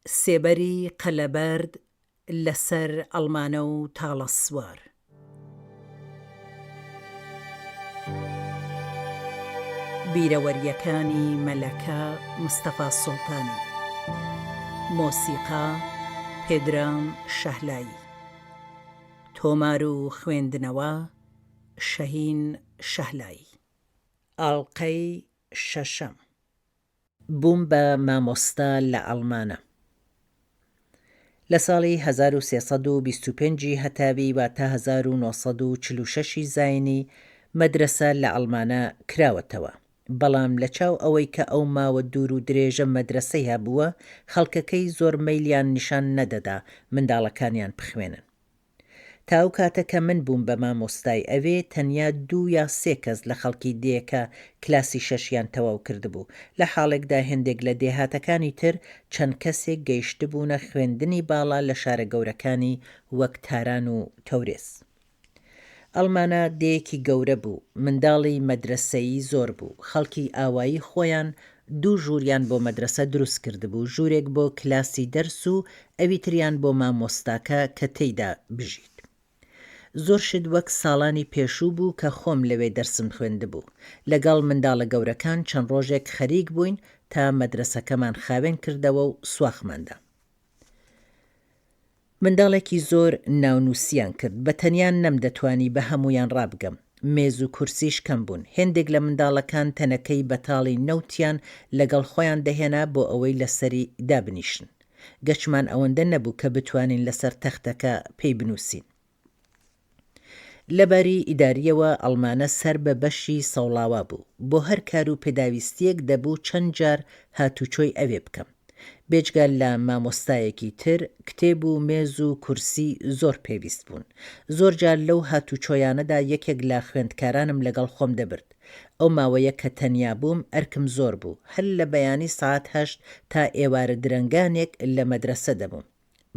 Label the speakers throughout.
Speaker 1: سێبەری قەلەبەرد لە سەر ئەڵمانە و تاڵە سوار. بیرەوەرییەکانی مەلەکە مستەفا سوڵتانی. مۆسیقا، پێدرام شەهلایی. تۆمار و خوێندنەوە، شەهین شەهلایی. ئاڵقەی شەشەم. بووم بە مامۆستا لە ئەڵمانە. لە ساڵی 1325 ی هەتاوی واتە 1946 ی زاینی مەدرەسە لە ئەڵمانە کراوەتەوە. بەڵام لە چاو ئەوەی کە ئەو ماوە دوور و درێژە مەدرەسەی هەبووە خەڵکەکەی زۆر مەیلیان نیشان نەدەدا منداڵەکانیان بخوێنن. تا ئەو کاتە کە من بووم بە مامۆستای ئەوێ تەنیا دوو یا سێ کەس لە خەڵکی دێکە کلاسی شەشیان تەواو کردبوو، لە حاڵێکدا هێندێک لە دێهاتەکانی تر چەند کەسێک گەیشتبوونە خوێندنی باڵا لە شارە گەورەکانی وەک تاران و تەورێز. ئەڵمانە دێیەکی گەورە بوو، منداڵی مەدرەسەیی زۆر بوو، خەڵکی ئاوایی خۆیان دوو ژووریان بۆ مەدرەسە دروست کردبوو، ژوورێک بۆ کلاسی دەرس و ئەوی تریان بۆ مامۆستاکە کە تێیدا بژیت. زۆر شت وەک ساڵانی پێشوو بوو کە خۆم لەوێ دەرسم خوێندبوو. لەگەڵ منداڵە گەورەکان چەند ڕۆژێک خەریک بووین تا مەدرەسەکەمان خاوێن کردەوە و سواخمان دا. منداڵێکی زۆر ناونووسیان کرد، بە تەنیا نەمدەتوانی بە هەموویان ڕابگەم. مێز و کورسیش کەم بوون. هێندێک لە منداڵەکان تەنەکەی بەتاڵی نەوتیان لەگەڵ خۆیان دەهێنا بۆ ئەوەی لەسەری دابنیشن. گەچمان ئەوەندە نەبوو کە بتوانین لەسەر تەختەکە پێی بنووسین. لە باری ئیدارییەوە ئەڵمانە سەر بە بەشی سەوڵاوا بوو. بۆ هەر کار و پێداویستییەک دەبوو چەند جار هاتوچۆی ئەوێ بکەم. بێجگە لە مامۆستایەکی تر، کتێب و مێز و کورسی زۆر پێویست بوون. زۆر جار لەو هاتوچۆیانەدا یەکێک لە خوێندکارانم لەگەڵ خۆم دەبرد. ئەو ماوەیە کە تەنیا بووم ئەرکم زۆر بوو. هەر لە بەیانی سەعات هەشت تا ئێوارە درەنگانێک لە مەدرەسە دەبووم.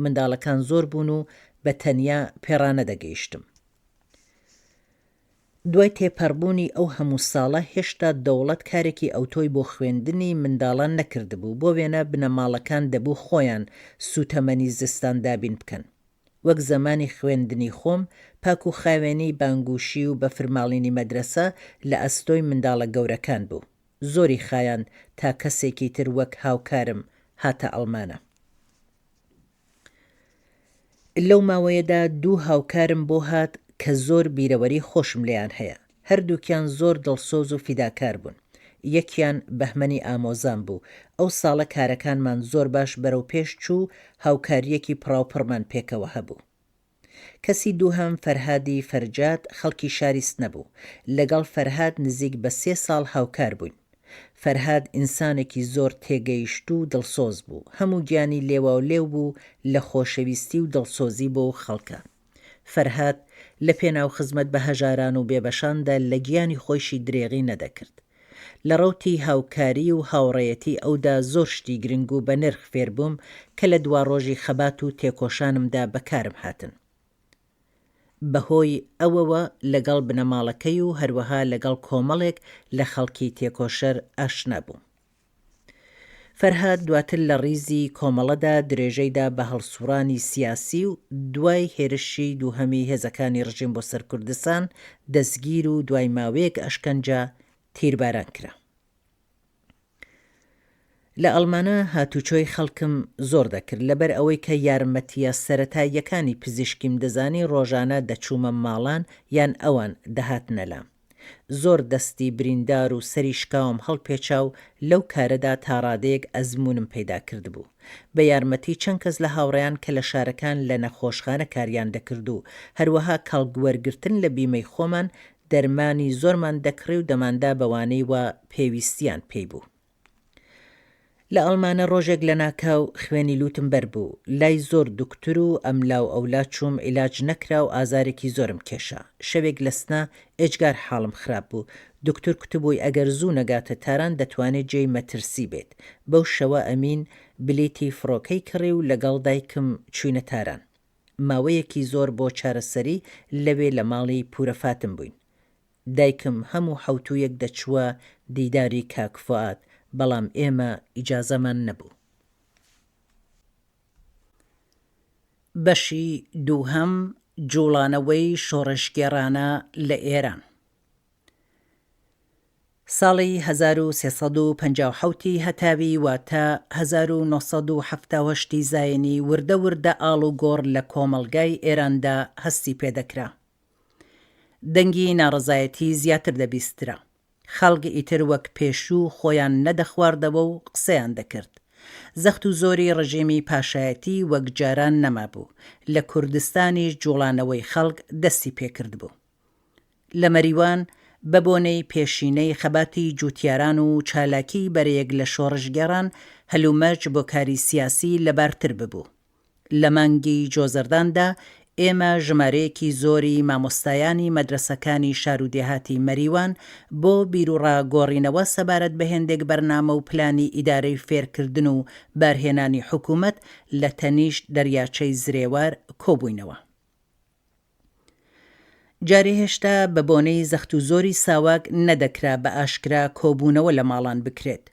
Speaker 1: منداڵەکان زۆر بوون و بە تەنیا پێڕانەدەگەیشتم. دوای تێپەڕبوونی ئەو هەموو ساڵە هێشتا دەوڵەت کارێکی ئەوتۆی بۆ خوێندنی منداڵان نەکردبوو، بۆ وێنە بنەماڵەکان دەبوو خۆیان سووتەمەنی زستان دابین بکەن. وەک زەمانی خوێندنی خۆم، پاک و خاوێنی بانگوشی و بەفرماڵینی مەدرەسە لە ئەستۆی منداڵە گەورەکان بوو. زۆری خایاند تا کەسێکی تر وەک هاوکارم هاتە ئەڵمانە. لەو ماوەیەدا دوو هاوکارم بۆ هات کە زۆر بیرەوەری خۆشم لێیان هەیە. هەردووکیان زۆر دڵسۆز و فیداکار بوون. یەکیان بەهمەنی ئامۆزام بوو. ئەو ساڵە کارەکانمان زۆر باش بەرەو پێش چوو و هاوکارییەکی پڕاوپڕمان پێکەوە هەبوو. کەسی دووهەم فەرهادی فەرجاد خەڵکی شاری سنە بوو. لەگەڵ فەرهاد نزیک بە سێ ساڵ هاوکار بووین. فەرهاد ئینسانێکی زۆر تێگەیشتوو و دڵسۆز بوو. هەموو گیانی لێواولێو بوو لە خۆشەویستی و دڵسۆزی بۆ خەڵکە. فەرهاد لە پێناو خزمەت بە هەژاران و بێبەشاندا لە گیانی خۆیشی درێغی نەدەکرد. لە ڕەوتی هاوکاری و هاوڕێیەتی ئەودا زۆر شتی گرنگ و بەنرخ فێربووم کە لە دواڕۆژی خەبات و تێکۆشانمدا بەکارم هاتن. بەهۆی ئەوەوە لەگەڵ بنەماڵەکەی و هەروەها لەگەڵ کۆمەڵێک لە خەڵکی تێکۆشەر ئاشنا بووم. فەرهاد دواتر لە ڕیزی کۆمەڵەدا درێژەی دا بە هەڵسوڕانی سیاسی و دوای هێرشی دووهەمی هێزەکانی ڕژیم بۆ سەر کوردستان دەستگیر و دوای ماوەیەک ئەشکەنجە تیرباران کرا. لە ئەڵمانە هاتوچۆی خەڵکم زۆر دەکرد، لەبەر ئەوەی کە یارمەتییە سەرەتاییەکانی پزیشکیم دەزانی ڕۆژانە دەچوومە ماڵان یان ئەوان دەهاتنە لام. زۆر دەستی بریندار و سەری شکاوم هەڵپێچا و لەو کارەدا تاڕادەیەک ئەزموونم پەیدا کردبوو. بە یارمەتی چەند کەس لە هاوڕێیان کە لە شارەکان لە نەخۆشخانە کاریان دەکرد و هەروەها کەڵک وەرگرتن لە بیمەی خۆمان دەرمانی زۆرمان دەکڕی و دەماندا بەوانەی وا پێویستیان پێی بوو. لە ئەڵمانە ڕۆژێک لەناکاو خوێنی لوتم بەر بوو، لای زۆر دوکتور و ئەملا و ئەولا چووم عیلاج نەکرا و ئازارێکی زۆرم کێشا. شەوێک لە سنە ئێجگار حاڵم خراپ بوو، دوکتور کوتبووی ئەگەر زوو نەگاتە تاران دەتوانێ جێی مەترسی بێت. بەو شەوە ئەمین بلیتی فڕۆکەی کڕی و لەگەڵ دایکم چووینە تاران. ماوەیەکی زۆر بۆ چارەسەری لەوێ لە ماڵی پورە فاتم بووین. دایکم هەموو حەوتوویەک دەچووە دیداری کاک فوئاد، بەڵام ئێمە ئیجازەمان نەبوو. بەشی دووهەم، جووڵانەوەی شۆڕشگێڕانە لە ئێران. ساڵی 1357 ی هەتاوی واتە 1978 ی زاینی وردە وردە ئاڵوگۆڕ لە کۆمەڵگای ئێراندا هەستی پێدەکرا. دەنگی ناڕەزایەتی زیاتر دەبیسترا. خەڵک ئیتر وەک پێشوو خۆیان نەدەخواردەوە و قسەیان دەکرد. زەخت و زۆری ڕژێمی پاشایەتی وەک جاران نەمابوو. لە کوردستانیش جووڵانەوەی خەڵک دەستی پێکردبوو. لە مەریوان بە بۆنەی پێشینەی خەباتی جووتیاران و چالاکیی بەرەیەک لە شۆڕشگێڕان، هەلومەرج بۆ کاری سیاسی لەبارتر ببوو. لە مانگی جۆزەرداندا ئێمە ژمارەیەکی زۆری مامۆستایانی مەدرەسەکانی شار و دێهاتی مەریوان بۆ بیروڕا گۆڕینەوە سەبارەت بە هێندێک بەرنامە و پلانی ئیدارەی فێرکردن و بارهێنانی حکوومەت لە تەنیشت دەریاچەی زرێوار کۆبووینەوە. جارێ هێشتا بە بۆنەی زەخت و زۆری ساواک نەدەکرا بە ئاشکرا کۆبوونەوە لە ماڵان بکرێت.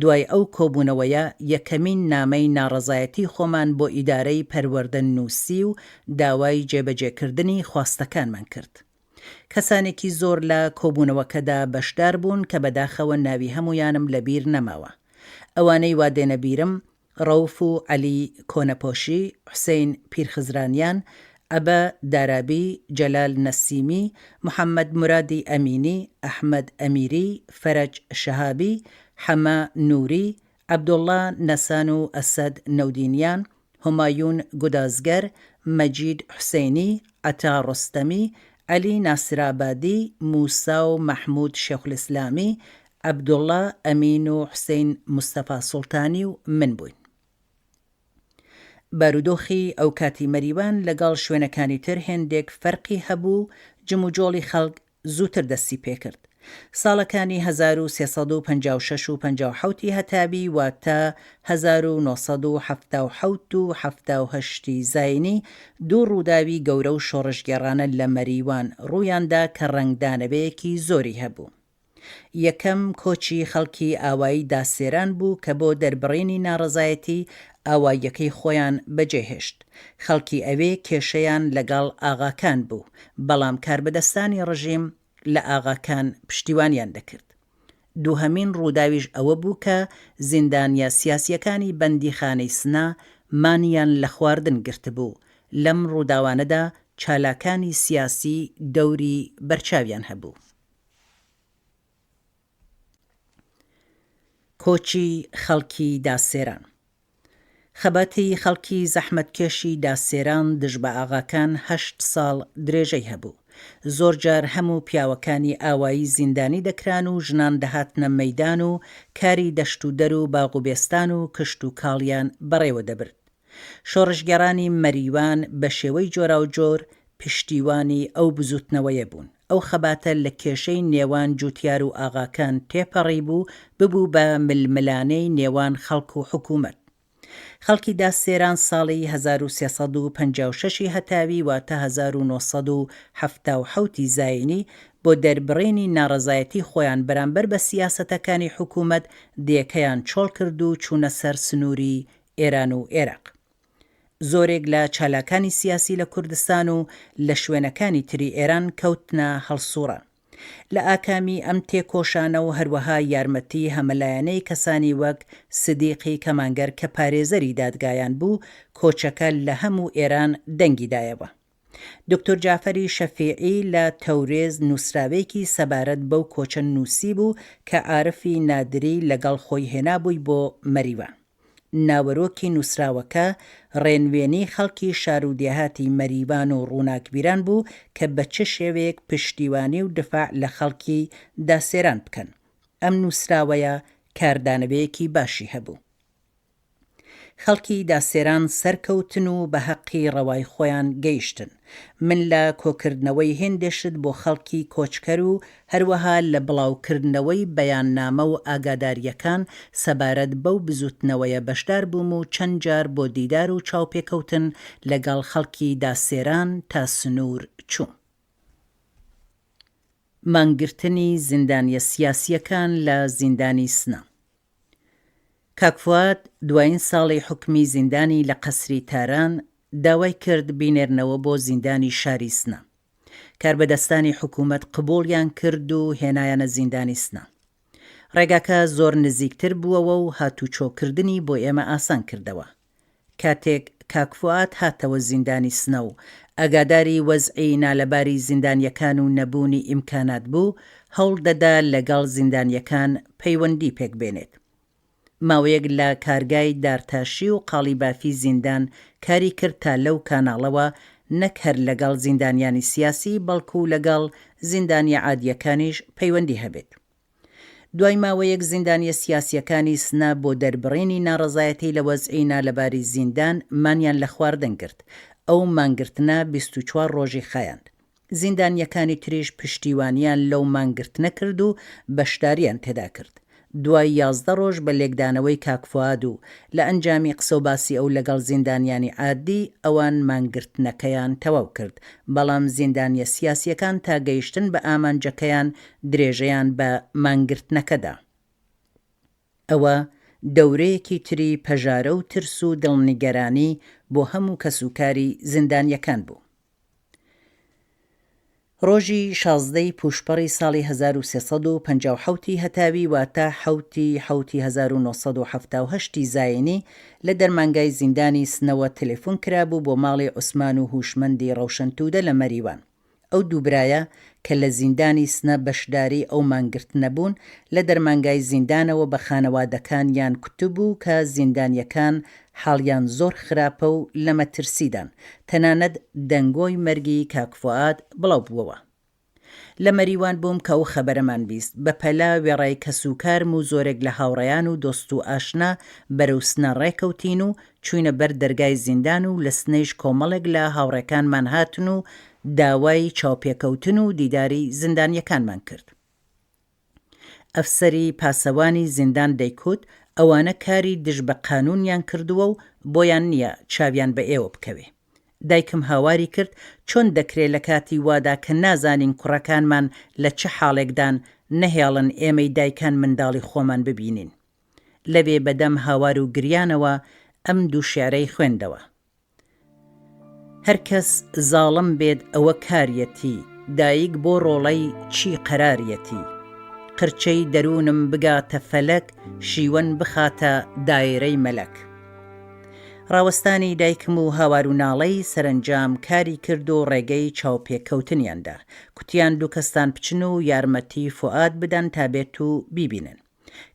Speaker 1: دوای ئەو کۆبوونەوەیە یەکەمین نامەی ناڕەزایەتی خۆمان بۆ ئیدارەی پەروەردە نووسی و داوای جێبەجێکردنی خواستەکانمان کرد. کەسانێکی زۆر لە کۆبوونەوەکەدا بەشدار بوون کە بەداخەوە ناوی هەموویانم لەبیر نەماوە. ئەوانەی وا دێنە بیرم ڕەوف و عەلی کۆنەپۆشی، حوسەین پیرخزرانیان، عەبە دارابی، جەلال نەسیمی، محەمەد مورادی ئەمینی، ئەحمەد ئەمیری، فەرەج شەهابی، حەمە نوری، عەبدوڵڵا نەسان و ئەسەد نەودینیان، هومایون گودازگەر، مەجید حوسەینی، عەتا ڕۆستەمی، عەلی ناسرابادی، موسا و مەحمود شێخولئیسلامی، عەبدوڵا ئەمین و حوسەین مستەفا سوڵتانی و من بووین. بارودۆخی ئەوکاتی مەریوان لەگەڵ شوێنەکانی تر هێندێک فەرقی هەبوو، جموجۆڵی خەڵک زووتر دەستی پێکرد. ساڵەکانی 1356 و 57 ی هەتاوی واتە 1977 و 78 ی زاینی دوو ڕووداوی گەورە و شۆڕشگێڕانە لە مەریوان ڕوویاندا کە ڕەنگدانەوەیەکی زۆری هەبوو. یەکەم کۆچی خەڵکی ئاوایی داسێران بوو کە بۆ دەربڕینی ناڕەزایەتی ئاواییەکەی خۆیان بەجێهێشت. خەڵکی ئەوێ کێشەیان لەگەڵ ئاغاکان بوو، بەڵام کاربەدەستانی ڕژیم لە ئاغاکان پشتیوانیان دەکرد. دووهەمین ڕووداویش ئەوە بوو کە زیندانییە سیاسییەکانی بەندیخانەی سنە مانیان لە خواردن گرتبوو. لەم ڕووداوانەدا چالاکانی سیاسی دەوری بەرچاویان هەبوو. کۆچی خەڵکی داسێران. خەباتی خەڵکی زەحمەتکێشی داسێران دژ بە ئاغاکان هەشت ساڵ درێژەی هەبوو. زۆر جار هەموو پیاوەکانی ئاوایی زیندانی دەکران و ژنان دەهاتنە مەیدان و کاری دەشت و دەر و باغ و بێستان و کشت و کاڵیان بەڕێوە دەبرد. شۆڕشگێڕانی مەریوان بە شێوەی جۆراوجۆر پشتیوانی ئەو بزووتنەوەیە بوون. ئەو خەباتە لە کێشەی نێوان جووتیار و ئاغاکان تێپەڕیبوو، ببوو بە ململانێی نێوان خەڵک و حکوومەت. خەڵکی داسێران ساڵی 1356 ی هەتاوی واتە 1977 ی زایینی بۆ دەربڕینی ناڕەزایەتی خۆیان بەرامبەر بە سیاسەتەکانی حکوومەت دێکەیان چۆڵ کرد و چوونە سەر سنووری ئێران و ئێراق. زۆرێک لە چالاکانی سیاسی لە کوردستان و لە شوێنەکانی تری ئێران کەوتنە هەڵسووڕان. لە ئاکامی ئەم تێکۆشانە و هەروەها یارمەتی هەمەلایەنەی کەسانی وەک سدیقی کەمانگەر کە پارێزەری دادگایان بوو، کۆچەکە لە هەموو ئێران دەنگی دایەوە. دکتۆر جەعفەری شەفیعی لە تەورێز نووسراوێکی سەبارەت بەو کۆچە نووسیبوو کە عارفی نادری لەگەڵ خۆی هێنابووی بۆ مەریوان. ناوەرۆکی نووسراوەکە ڕێنوێنی خەڵکی شار و دێهاتی مەریوان و ڕووناکبیران بوو کە بە چ شێوەیەک پشتیوانی و دفاع لە خەڵکی داسێران بکەن. ئەم نووسراوەیە کاردانەوەیەکی باشی هەبوو. خەڵکی داسێران سەرکەوتن و بە هەقی ڕەوای خۆیان گەیشتن. من لە کۆکردنەوەی هێندێ شت بۆ خەڵکی کۆچکەر و هەروەها لە بڵاوکردنەوەی بەیاننامە و ئاگادارییەکان سەبارەت بەو بزووتنەوەیە بەشدار بووم و چەند جار بۆ دیدار و چاوپێکەوتن لەگەڵ خەڵکی داسێران تا سنوور چووم. مانگرتنی زیندانییە سیاسییەکان لە زیندانی سنە. کاک فواد دوایین ساڵی حوکمی زیندانی لە قەسری تاران. داوای کرد بینێرنەوە بۆ زیندانی شاری سنە. کاربەدەستانی حکوومەت قبووڵیان کرد و هێنایانە زیندانی سنە. ڕێگاکە زۆر نزیکتر بووەوە و هاتوچۆکردنی بۆ ئێمە ئاسان کردەوە. کاتێک کاک فوئاد هاتەوە زیندانی سنە و ئاگاداری وەزعی نالەباری زیندانییەکان و نەبوونی ئیمکانات بوو، هەوڵ دەدا لەگەڵ زیندانییەکان پەیوەندی پێک بێنێت. ماوەیەک لە کارگای دارتاشی و قاڵیبافی زیندان کاری کرد تا لەو کاناڵەوە نەک هەر لەگەڵ زیندانیانی سیاسی بەڵکو لەگەڵ زیندانیە عادییەکانیش پەیوەندی هەبێت. دوای ماوەیەک زیندانیە سیاسییەکانی سنە بۆ دەربڕینی ناڕەزایەتی لە وەزعی نالەباری زیندان مانیان لە خواردن گرت، ئەو مانگرتنە 24 ڕۆژی خایاند. زیندانییەکانی تریش پشتیوانیان لەو مانگرتنە کرد و بەشداریان تێدا کرد. دوای 11 ڕۆژ بە لێکدانەوەی کاک فوئاد و لە ئەنجامی قسەوباسی ئەو لەگەڵ زیندانیانی عادی، ئەوان مانگرتنەکەیان تەواو کرد، بەڵام زیندانییە سیاسییەکان تا گەیشتن بە ئامانجەکەیان درێژەیان بە مانگرتنەکە دا. ئەوە دەورەیەکی تری پەژارە و ترس و دڵنیگەرانی بۆ هەموو کەسوکاری زیندانییەکان بوو. ڕۆژی 16 ی پووشپەڕی ساڵی 1357 ی هەتاوی واتە حەوت ی حەوتی 1978 ی زایینی لە دەرمانگای زیندانی سنەوە تەلەفون کرابوو بۆ ماڵی عوسمان و هوشمەندی ڕەوشەن توودە لە مەریوان. ئەو دوو برایە کە لە زیندانی سنە بەشداری ئەو مانگرتنە بوون، لە دەرمانگای زیندانەوە بە خانەوادەکانیان کوتبوو کە زیندانییەکان حاڵیان زۆر خراپە و لە مەترسیدان، تەنانەت دەنگۆی مەرگی کاک فوئاد بڵاو بووەوە. لە مەریوان بووم کە ئەو خەبەرەمان 20، بە پەلە وێڕای کەسوکارم و زۆرێک لە هاوڕێیان و دۆست و ئاشنا بەرەو سنە ڕێکەوتین و چووینە بەر دەرگای زیندان و لە سنەیش کۆمەڵێک لە هاوڕێکانمان هاتن و داوای چاوپێکەوتن و دیداری زیندانییەکانمان کرد. ئەفسەری پاسەوانی زیندان دەیکوت ئەوانە کاری دژ بە قانوونیان کردووە و بۆیان نییە چاویان بە ئێوە بکەوێ. دایکم هاواری کرد چۆن دەکرێ لە کاتی وادا کە نازانین کوڕەکانمان لە چ حاڵێکدان نەهێڵن ئێمەی دایکان منداڵی خۆمان ببینین. لەوێ بەدەم هاوار و گریانەوە ئەم دوو شیعرەی خوێندەوە. هەر کەس زاڵم بێت ئەوە کاریەتی، دایک بۆ ڕۆڵەی چی قەراریەتی. قرچەی دەروونم بگاتە فەلەک، شیوەن بخاتە دایرەی مەلەک. ڕاوەستانی دایکم و هاوار و ناڵەی سەرەنجام کاری کرد و ڕێگەی چاوپێکەوتنیان دا. کوتیان دوو کەستان بچن و یارمەتی فوئاد بدەن تا بێت و بیبینن.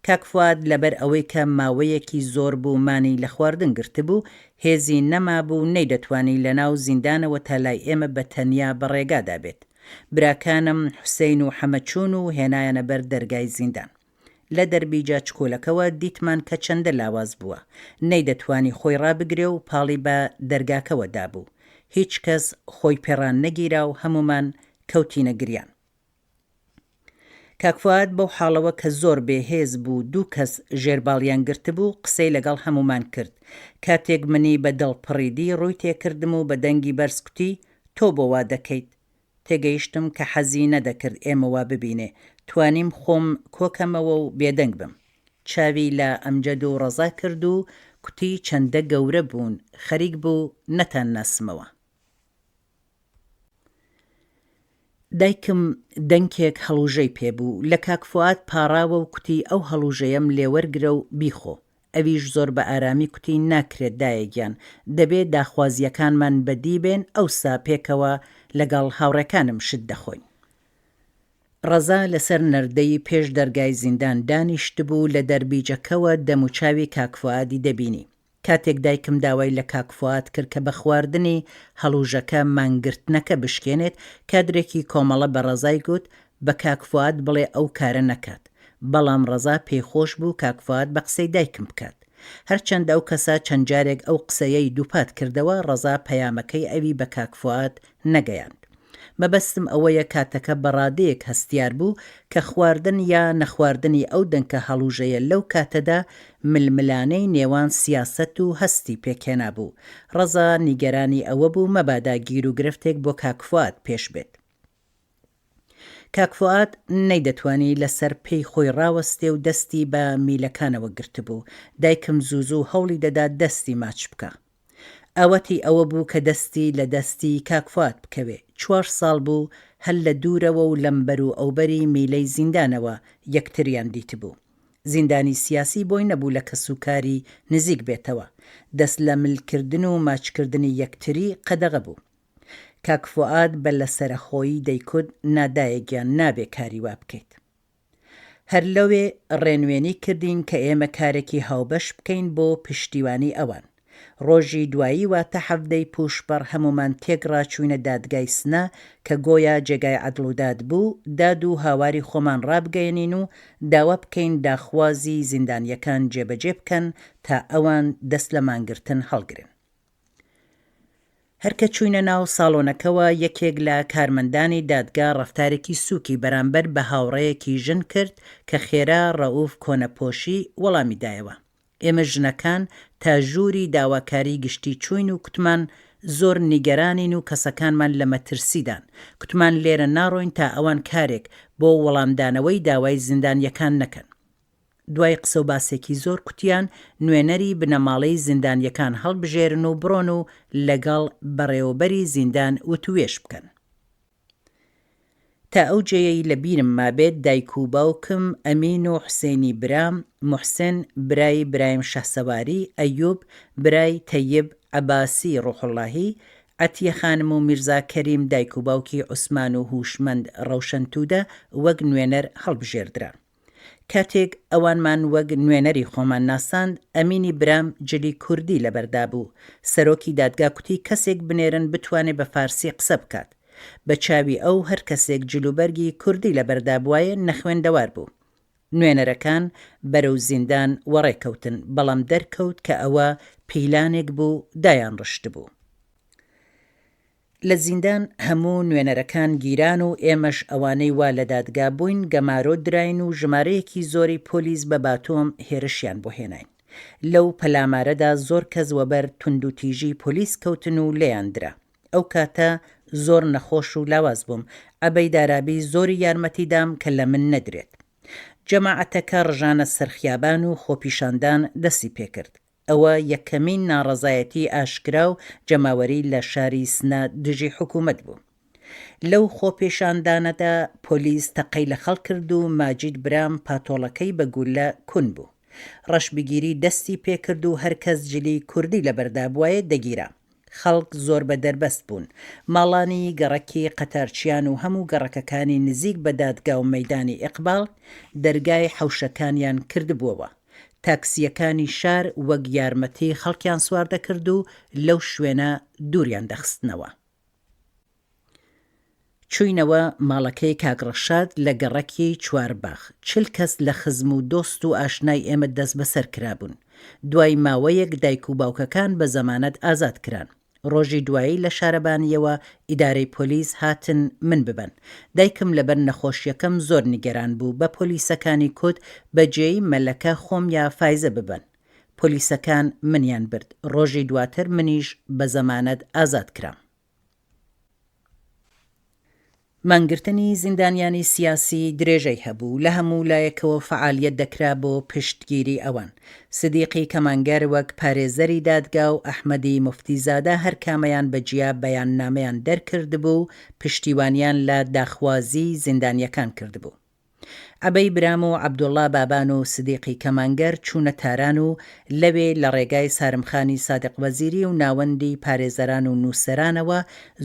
Speaker 1: کاک فواد لەبەر ئەوەی کە ماوەیەکی زۆر بوو مانی لە خواردن گرتبوو، هێزی نەمابوو نەیدەتوانی لەناو زیندانەوە تا لای ئێمە بە تەنیا بە ڕێگادا بێت. براکانم حوسەین و حەمە چوون و هێنایانە بەر دەرگای زیندان. لە دەربیجە چکۆلەکەوە دیتمان کە چەندە لاواز بووە. نەیدەتوانی خۆی ڕابگرێ و پاڵی بە دەرگاکەوە دابوو. هیچ کەس خۆی پێڕانەگیرا و هەموومان کەوتینە گریان. کاک فوئاد بەو حاڵەوە کە زۆر بێ هێز بوو دوو کەس ژێر باڵیان گرتبوو قسەی لەگەڵ هەموومان کرد کاتێک منی بە دڵ پڕی دی ڕووی تێکردم و بە دەنگی بەرز کوتی تۆ بۆ وا دەکەیت تێگەیشتم کە حەزی نەدەکرد ئێمە وا ببینێ توانیم خۆم کۆکەمەوە و بێدەنگ بم چاوی لە ئەمجەد و ڕەزا کرد و کوتی چەندە گەورە بوون خەریک بوو نەتانناسمەوە. دایکم دەنکێک هەڵوژەی پێ بوو، لە کاک فوئاد پاڕاوە و کوتی ئەو هەڵوژەیەم لێ وەرگرە و بیخۆ. ئەویش زۆر بە ئارامی کوتی ناکرێت دایە گیان، دەبێ داخوازییەکانمان بەدی بێن ئەوسا پێکەوە لەگەڵ هاوڕێکانم شت دەخۆین. ڕەزا لەسەر نەردەی پێش دەرگای زیندان دانیشتبوو، لە دەربیجەکەوە دەموچاوی کاک فوئادی دەبینی. کاتێک دایکم داوای لە کاک فوئاد کرد کە بە خواردنی هەڵوژەکە مانگرتنەکە بشکێنێت، کادرێکی کۆمەڵە بە ڕەزای گوت بە کاک فوئاد بڵێ ئەو کارە نەکات. بەڵام ڕەزا پێی خۆش بوو کاک فوئاد بە قسەی دایکم بکات. هەرچەند ئەو کەسە چەند جارێک ئەو قسەیەی دووپات کردەوە، ڕەزا پەیامەکەی ئەوی بە کاک فوئاد نەگەیاند. مەبەستم ئەوەیە کاتەکە بە ڕادەیەک هەستیار بوو کە خواردن یا نەخواردنی ئەو دەنکە هەڵوژەیە لەو کاتەدا ململانێی نێوان سیاسەت و هەستی پێکهێنابوو. ڕەزا نیگەرانی ئەوە بوو مەبادا گیروگرفتێک بۆ کاک فوئاد پێش بێت. کاک فوئاد نەیدەتوانی لە سەر پێی خۆی ڕاوەستێ و دەستی بە میلەکانەوە گرتبوو. دایکم زوو زوو هەوڵی دەدا دەستی ماچ بکا. ئاواتی ئەوە بوو کە دەستی لە دەستی کاک فوئاد بکەوێ. چوار ساڵ بوو هەر لە دوورەوە و لەمبەر و ئەوبەری میلەی زیندانەوە یەکتریان دیتبوو. زیندانی سیاسی بۆی نەبوو لە کەسوکاری نزیک بێتەوە. دەست لە مل کردن و ماچکردنی یەکتری قەدەغە بوو. کاک فوئاد بە لەسەرەخۆیی دەیکوت نا دایە گیان نابێ کاری وا بکەیت. هەر لەوێ ڕێنوێنی کردین کە ئێمە کارێکی هاوبەش بکەین بۆ پشتیوانی ئەوان. ڕۆژی دوایی واتە حەڤدەی پووشپەڕ هەموومان تێکڕا چووینە دادگای سنە کە گۆیا جێگای عەدڵ و داد بوو، داد و هاواری خۆمان ڕابگەیەنین و داوا بکەین داخوازی زیندانییەکان جێبەجێ بکەن تا ئەوان دەست لە مانگرتن هەڵگرن. هەر کە چووینە ناو ساڵۆنەکەوە یەکێک لە کارمەندانی دادگا ڕەفتارێکی سووکی بەرامبەر بە هاوڕێیەکی ژن کرد کە خێرا ڕەئوف کۆنەپۆشی وەڵامی دایەوە. ئێمە ژنەکان تا ژووری داواکاری گشتی چووین و کوتمان زۆر نیگەرانین و کەسەکانمان لە مەترسیدان، کوتمان لێرە ناڕۆین تا ئەوان کارێک بۆ وەڵامدانەوەی داوای زیندانییەکان نەکەن. دوای قسە و باسێکی زۆر کوتیان نوێنەری بنەماڵەی زیندانییەکان هەڵبژێرن و بڕۆن و لەگەڵ بەڕێوەبەری زیندان وتووێژ بکەن. تا ئەو جێیەی لە بیرم مابێت دایک و باوکم، ئەمین و حوسێنی برام، موحسن برای برایم شەهسەواری، ئەیوب برای تەیب عەباسی ڕوحوڵاهی، عەتیە خانم و میرزا کەریم دایک و باوکی عوسمان و هوشمەند ڕەوشەن تودە وەک نوێنەر هەڵبژێردران. کاتێک ئەوانمان وەک نوێنەری خۆمان ناساند، ئەمینی برام جلی کوردی لەبەردا بوو. سەرۆکی دادگا کوتی کەسێک بنێرن بتوانێ بە فارسی قسە بکات. بە چاوی ئەو هەر کەسێک جلوبەرگی کوردی لەبەردا بوایە نەخوێندەوار بوو. نوێنەرەکان بەرەو زیندان وەڕێ کەوتن، بەڵام دەرکەوت کە ئەوە پیلانێک بوو دایانڕشتبوو. لە زیندان هەموو نوێنەرەکان گیران و ئێمەش ئەوانەی وا لە دادگا بووین گەمارۆ دراین و ژمارەیەکی زۆری پۆلیس بە باتۆم هێرشیان بۆ هێناین. لەو پەلامارەدا زۆر کەس وەبەر توندوتیژی پۆلیس کەوتن و لێیان درا. ئەو کاتە زۆر نەخۆش و لاواز بووم، عەبەی دارابی زۆری یارمەتی دام کە لە من نەدرێت. جەماعەتەکە ڕژانە سەر خیابان و خۆپیشاندان دەستی پێکرد. ئەوە یەکەمین ناڕەزایەتی ئاشکرا و جەماوەری لە شاری سنە دژی حکوومەت بوو. لەو خۆپێشاندانەدا پۆلیس تەقەی لە خەڵک کرد و ماجید برام پاتۆڵەکەی بە گوللە کون بوو. ڕەشبگیری دەستی پێکرد و هەر کەس جلی کوردی لەبەردا بوایە دەگیرا. خەڵک زۆر بە دەربەست بوون. ماڵانی گەڕەکی قەتارچیان و هەموو گەڕەکەکانی نزیک بە دادگا و مەیدانی ئیقباڵ دەرگای حەوشەکانیان کردبووەوە. تاکسییەکانی شار وەک یارمەتی خەڵکیان سوار دەکرد و لەو شوێنە دووریان دەخستنەوە. چووینەوە ماڵەکەی کاک ڕەشاد لە گەڕەکی چوارباخ. 40 کەس لە خزم و دۆست و ئاشنای ئێمە دەستبەسەر کرابوون. دوای ماوەیەک دایک و باوکەکان بە زەمانەت ئازاد کران. ڕۆژی دوایی لە شارەبانییەوە ئیدارەی پۆلیس هاتن من ببەن. دایکم لەبەر نەخۆشییەکەم زۆر نیگەران بوو، بە پۆلیسەکانی کوت بە جێی مەلەکە خۆم یا فایزە ببەن. پۆلیسەکان منیان برد. ڕۆژی دواتر منیش بە زەمانەت ئازاد کرام. مانگرتنی زیندانیانی سیاسی درێژەی هەبوو، لە هەموو لایەکەوە فەعالیەت دەکرا بۆ پشتگیری ئەوان. سدیقی کەمانگەر وەک پارێزەری دادگا و ئەحمەدی موفتیزادە هەر کامەیان بە جیا بەیاننامەیان دەرکردبوو و پشتیوانیان لە داخوازیی زیندانیەکان کردبوو. عەبەی برام و عەبدوڵڵا بابان و سدیقی کەمانگەر چوونە تاران و لەوێ لە ڕێگای سارمخانی سادق وەزیری و ناوەندی پارێزەران و نووسەرانەوە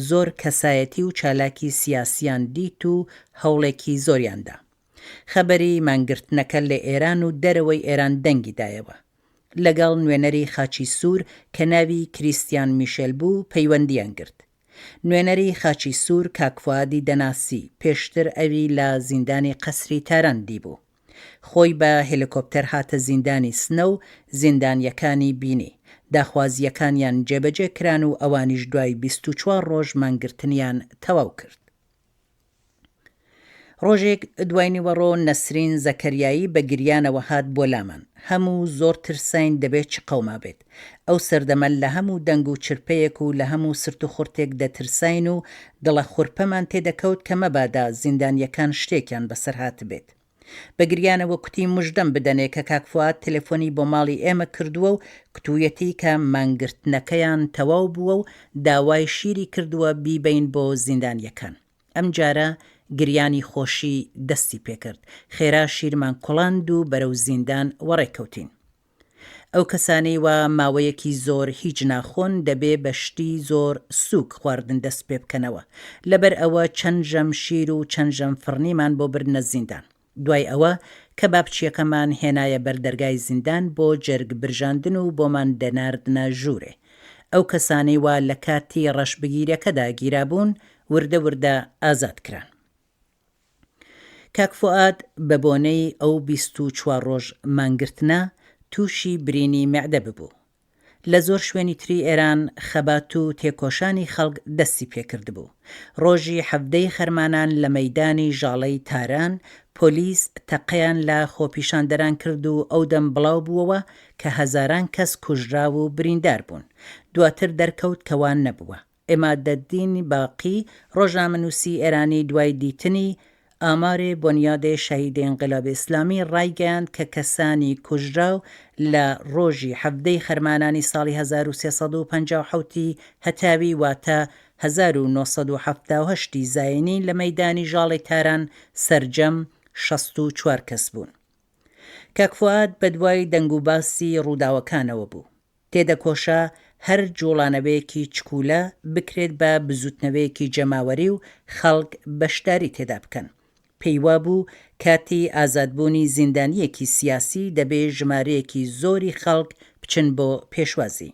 Speaker 1: زۆر کەسایەتی و چالاکی سیاسیان دیت و هەوڵێکی زۆریان دا. خەبەری مانگرتنەکە لە ئێران و دەرەوەی ئێران دەنگی دایەوە. لەگەڵ نوێنەری خاچی سوور کە ناوی کریستیان میشێل بوو پەیوەندییان گرت. نوێنەری خاچی سوور کاک فوئادی دەناسی، پێشتر ئەوی لە زیندانی قەسری تاران دیبوو. خۆی بە هێلیکۆپتەر هاتە زیندانی سنە و زیندانییەکانی بینی. داخوازییەکانیان جێبەجێ کران و ئەوانیش دوای 24 ڕۆژ مانگرتنیان تەواو کرد. ڕۆژێک دوای نیوەڕۆ نەسرین زەکەریایی بە گریانەوە هات بۆ لامان. هەموو زۆر ترساین دەبێ چ قەومابێت. ئەو سەردەمە لە هەموو دەنگ و چرپەیەک و لە هەموو سرت و خورتێک دەترساین و دڵە خورپەمان تێدەکەوت کە مەبادا زیندانییەکان شتێکیان بەسەر هاتبێت. بە گریانەوە کوتی مژدەم بدەنێ کە کاک فوئاد تەلەفۆنی بۆ ماڵی ئێمە کردووە و کوتوویەتی کە مانگرتنەکەیان تەواو بووە و داوای شیری کردووە بیبەین بۆ زیندانییەکان. ئەمجارە گریانی خۆشی دەستی پێکرد. خێرا شیرمان کوڵاند و بەرەو زیندان وەڕێ کەوتین. ئەو کەسانەی وا ماوەیەکی زۆر هیچ ناخۆن دەبێ بە شتی زۆر سووک خواردن دەست پێ بکەنەوە. لەبەر ئەوە چەند ژەم شیر و چەند ژەم فڕنیمان بۆ بردنە زیندان. دوای ئەوە کەبابچییەکەمان هێنایە بەر دەرگای زیندان بۆ جەرگ برژاندن و بۆمان دەناردنە ژوورێ. ئەو کەسانەی وا لە کاتی ڕەشبگیرەکەدا گیرابوون وردە وردە ئازاد کران. کاک فوئاد بە بۆنەی ئەو 24 ڕۆژ مانگرتنە تووشی برینی مەعدە ببوو. لە زۆر شوێنی تری ئێران خەبات و تێکۆشانی خەڵک دەستی پێکردبوو. ڕۆژی حەڤدەی خەرمانان لە مەیدانی ژاڵەی تاران پۆلیس تەقەیان لە خۆپیشاندەران کرد و ئەو دەم بڵاو بووەوە کە هەزاران کەس کوژراو و بریندار بوون. دواتر دەرکەوت کە وا نەبووە. عمادالدین باقی، ڕۆژنامەنووسی ئێرانی دوای دیتنی ئامار بنیاد شهید انقلاب اسلامی ڕایگەیاند کە کەسانی کوژراو لە ڕۆژی حەڤدەی خەرمانانی ساڵی 1357 ی هەتاوی واتە 1978 ی زاینی لە مەیدانی ژاڵەی تاران سەرجەم 64 کەس بوون. کاک فوئاد بەدوای دەنگوباسی ڕووداوەکانەوە بوو. تێدەکۆشا هەر جوڵانەوەیەکی چکولە بکرێت بە بزوتنەوەیەکی جەماوەری و خەڵک بەشداری تێدا بکەن. پێی وابوو کاتی ئازادبوونی زیندانییەکی سیاسی دەبێ ژمارەیەکی زۆری خەڵک بچن بۆ پێشوازی.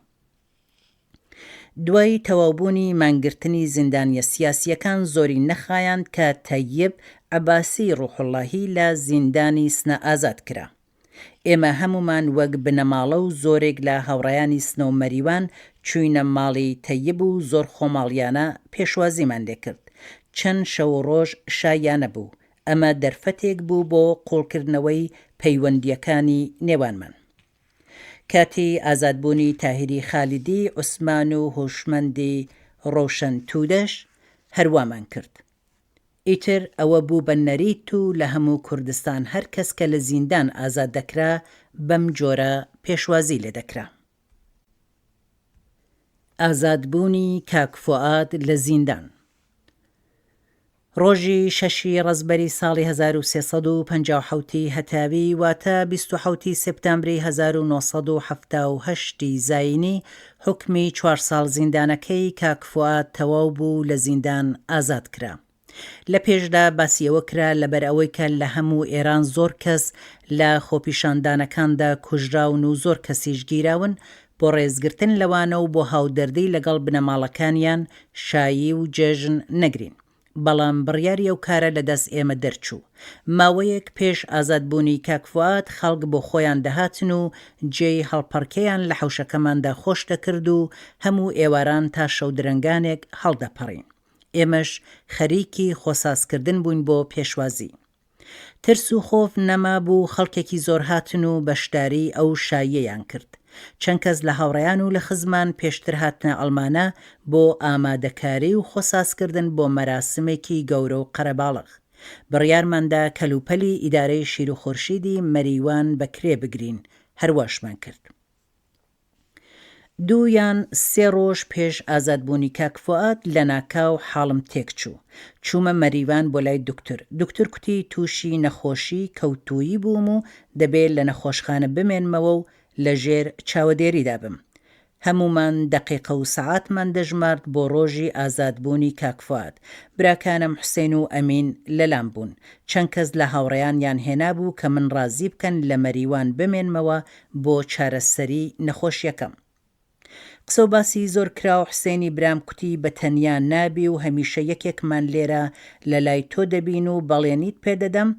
Speaker 1: دوای تەواوبوونی مانگرتنی زیندانییە سیاسییەکان زۆری نەخایاند کە تەیب عەباسی ڕوحوڵڵاهی لە زیندانی سنە ئازاد کرا. ئێمە هەموومان وەک بنەماڵە و زۆرێک لە هاوڕێیانی سنە و مەریوان چووینە ماڵی تەیب و زۆر خۆماڵیانە پێشوازیمان لێ کرد. چەند شەو و ڕۆژ شاییانە بوو. ئەمە دەرفەتێک بوو بۆ قووڵکردنەوەی پەیوەندییەکانی نێوانمان. کاتی ئازادبوونی تاهیری خالیدی عوسمان و هۆشمەندی ڕۆشەن توودەش هەر وامان کرد. ئیتر ئەوە بوو بە نەریت و لە هەموو کوردستان هەر کەس کە لە زیندان ئازاد دەکرا بەم جۆرە پێشوازی لێ دەکرا. ئازادبوونی کاک فوئاد لە زیندان. ڕۆژی شەشی ڕەزبەری ساڵی 1357 ی هەتاوی واتە 27 ی سێپتامبری 1978 ی زایینی حوکمی چوار ساڵ زیندانەکەی کاک فوئاد تەواو بوو و لە زیندان ئازاد کرا. لە پێشدا باسی ئەوە کرا لەبەر ئەوەی کە لە هەموو ئێران زۆر کەس لە خۆپیشاندانەکاندا کوژراون و زۆر کەسیش گیراون، بۆ ڕێزگرتن لەوانە و بۆ هاودەردی لەگەڵ بنەماڵەکانیان شایی و جێژن نەگرین. بەڵام بڕیاری ئەو کارە لە دەست ئێمە دەرچوو. ماوەیەک پێش ئازادبوونی کاک فوئاد خەڵک بۆ خۆیان دەهاتن و جێی هەڵپەڕکێیان لە حەوشەکەماندا خۆش دەکرد و هەموو ئێواران تا شەودرەنگانێک هەڵدەپەڕین. ئێمەش خەریکی خۆسازکردن بووین بۆ پێشوازی. ترس و خۆف نەمابوو خەڵکێکی زۆر هاتن و بەشداریی ئەو شاییەیان کرد. چەند کەس لە هاوڕێیان و لە خزمان پێشتر هاتنە ئەڵمانە بۆ ئامادەکاری و خۆسازکردن بۆ مەراسمێکی گەورە و قەرەباڵغ. بڕیارمان دا کەلوپەلی ئیدارەی شیروخورشیدی مەریوان بە کرێ بگرین، هەرواشمان کرد. دوو یان سێ ڕۆژ پێش ئازادبوونی کاک فوئاد لەناکاو حاڵم تێکچوو. چوومە مەریوان بۆ لای دوکتور. دوکتور کوتی تووشی نەخۆشی کەوتوویی بووم و دەبێ لە نەخۆشخانە بمێنمەوە و لە ژێر چاوەدێریدا بم. هەموومان دەقیقە و سەعاتمان دەژمارد بۆ ڕۆژی ئازادبوونی کاک فوئاد. براکانم حوسێن و ئەمین لەلام بوون. چەند کەس لە هاوڕێیانیان هێنابوو کە من ڕازی بکەن لە مەریوان بمێنمەوە بۆ چارەسەری نەخۆشیەکەم. قسەو باسی زۆر کراو حسێنی برام کوتی بە تەنیا نابی و هەمیشە یەکێکمان لێرە لە لای تۆ دەبین و بەڵێنیت پێ دەدەم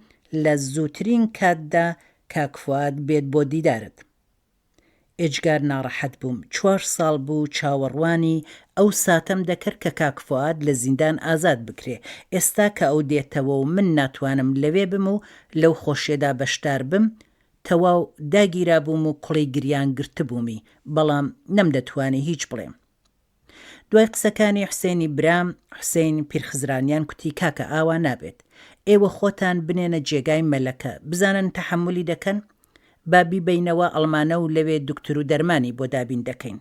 Speaker 1: لە زووترین کاتدا کاک فواد بێت بۆ دیدارت. ئێجگار ناڕەحەت بووم، چوار ساڵ بوو چاوەڕوانی ئەو ساتەم دەکرد کە کاک فوئاد لە زیندان ئازاد بکرێ، ئێستا کە ئەو دێتەوە و من ناتوانم لەوێ بم و لەو خۆشیەدا بەشدار بم، تەواو داگیرابووم و کوڵی گریان گرتبوومی، بەڵام نەمدەتوانی هیچ بڵێم. دوای قسەکانی حوسێنی برام، حوسین پیرخزرانیان کوتی کاکە ئاوا نابێت. ئێوە خۆتان بنێنە جێگای مەلەکە، بزانن تەحەمولی دەکەن؟ با بیبەینەوە ئەڵمانە و لەوێ دوکتور و دەرمانی بۆ دابین دەکەین.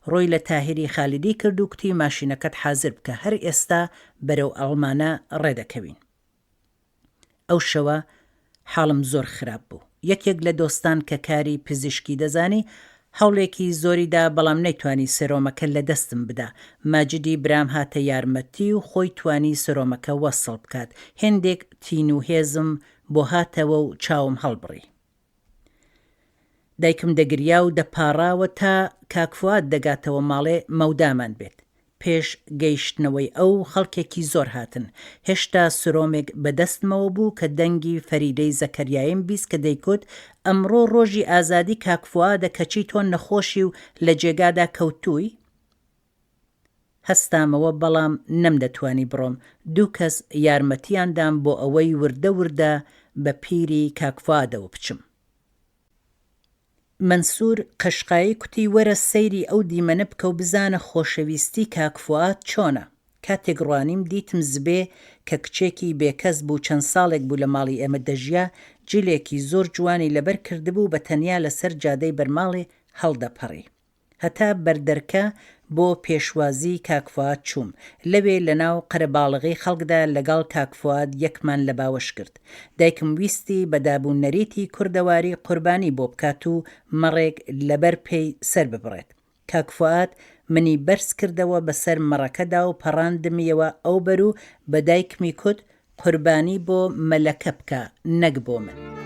Speaker 1: ڕووی لە تاهیری خالیدی کرد و کوتی ماشینەکەت حازر بکە هەر ئێستا بەرەو ئەڵمانە ڕێ دەکەوین. ئەو شەوە حاڵم زۆر خراپ بوو. یەکێک لە دۆستان کە کاری پزیشکی دەزانی، هەوڵێکی زۆری دا بەڵام نەیتوانی سێرۆمەکە لە دەستم بدا. ماجدی برام هاتە یارمەتی و خۆی توانی سێرۆمەکە وەسڵ بکات. هێندێک تین و هێزم بۆ هاتەوە و چاوم هەڵبڕی. دایکم دەگریا و دەپاڕاوە تا کاک فوئاد دەگاتەوە ماڵێ مەودامان بێت. پێش گەیشتنەوەی ئەو خەڵکێکی زۆر هاتن. هێشتا سرۆمێک بە دەستمەوە بوو کە دەنگی فەریدەی زەکەریاییم 20 کە دەیکوت ئەمڕۆ ڕۆژی ئازادی کاک فوئادە کەچی تۆ نەخۆشی و لە جێگادا کەوتووی؟ هەستامەوە بەڵام نەمدەتوانی بڕۆم، دوو کەس یارمەتیان دام بۆ ئەوەی وردە وردە بە پیری کاک فوئادەوە بچم. مەنسوور قەشقایی کوتی وەرە سەیری ئەو دیمەنە بکە و بزانە خۆشەویستی کاک فوئاد چۆنە. کاتێک ڕوانیم دیتم زبێ کە کچێکی بێکەس بوو چەند ساڵێک بوو لە ماڵی ئێمە دەژیا جلێکی زۆر جوانی لەبەر کردبوو بە تەنیا لەسەر جادەی بەرماڵێ هەڵدەپەڕی. هەتا بەردەرکە بۆ پێشوازی کاک فوئاد چووم، لەوێ لەناو قەرەباڵغی خەڵکدا لەگەڵ کاک فوئاد یەکمان لە باوەش کرد. دایکم ویستی بە داب و نەریتی کوردەواری قوربانی بۆ بکات و مەڕێک لەبەر پێی سەر ببڕێت. کاک فوئاد منی بەرز کردەوە بەسەر مەڕەکەدا و پەڕاندمیەوە ئەوبەر و بە دایکمی کوت قوربانی بۆ مەلەکە بکە نەک بۆ من.